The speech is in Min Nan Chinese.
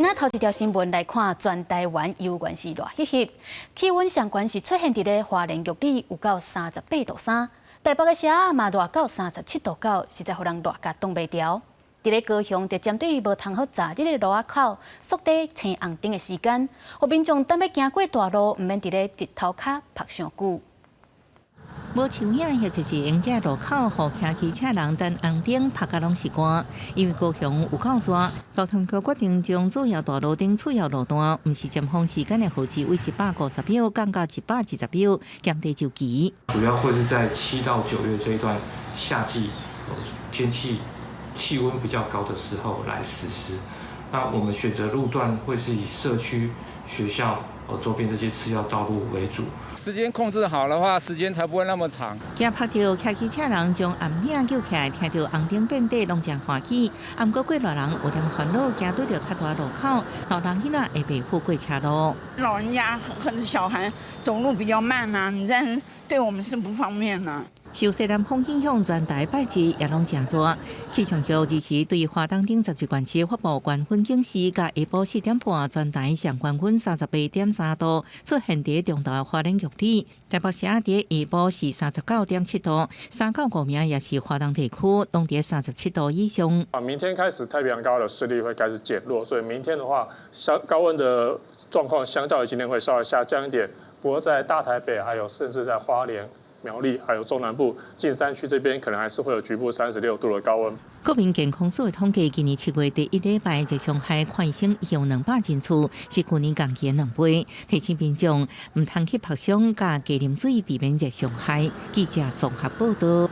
今仔頭一條新聞來看，全台灣猶原是熱翕翕，氣溫上懸是出現佇咧花蓮玉里有到38.3度，台北的時仔嘛熱到37.9度，實在予人熱甲擋袂牢。佇咧高雄，就針對無通好閘這个路仔口縮短青紅燈的時間，予民眾等欲行過大路，毋免佇咧日頭跤曝傷久。無樹影或者是沿這路口，予騎機車人等紅燈曝甲攏是汗。因為高雄有夠熱，交通局決定將主要大路頂次要路段，毋是尖峰時間的號誌為150秒降到120秒，減低周期。主要會是在7到9月這一段夏季天氣氣溫比較高的時候來實施。那我們選擇路段會是以社區、學校、周邊這些次要道路為主。時間控制好的話，時間才不會那麼長。驚曝著騎機車人將暗影救起來，聽著紅燈變短，攏誠歡喜。毋過過來人有點煩惱，驚拄著較大路口，老人囡仔會袂赴過車路。老人家或者小孩走路比較慢啊，你這樣對我們是不方便啊。受西南風影響，全台拜日也攏誠熱。氣象局日時對花東等10個縣市發布高溫警示，到下晡4點半，全台上懸溫38.3度，出現佇中晝花蓮玉里。台北市佇下晡是39.7度，三到五名也是花東地區，攏佇37度以上。啊，明天開始太平洋高壓的勢力會開始減弱，所以明天的話，相高溫的狀況相較於今天會稍微下降一點。不過在大台北，還有甚至在花蓮、苗栗，還有中南部近山區這邊，可能還是會有局部36度的高溫。國民健康署的統計，今年7月第一禮拜，熱傷害看醫生已有200人次，是舊年同期的2倍。提醒民眾毋通去曝傷，佮加啉水，避免熱傷害。記者綜合報道。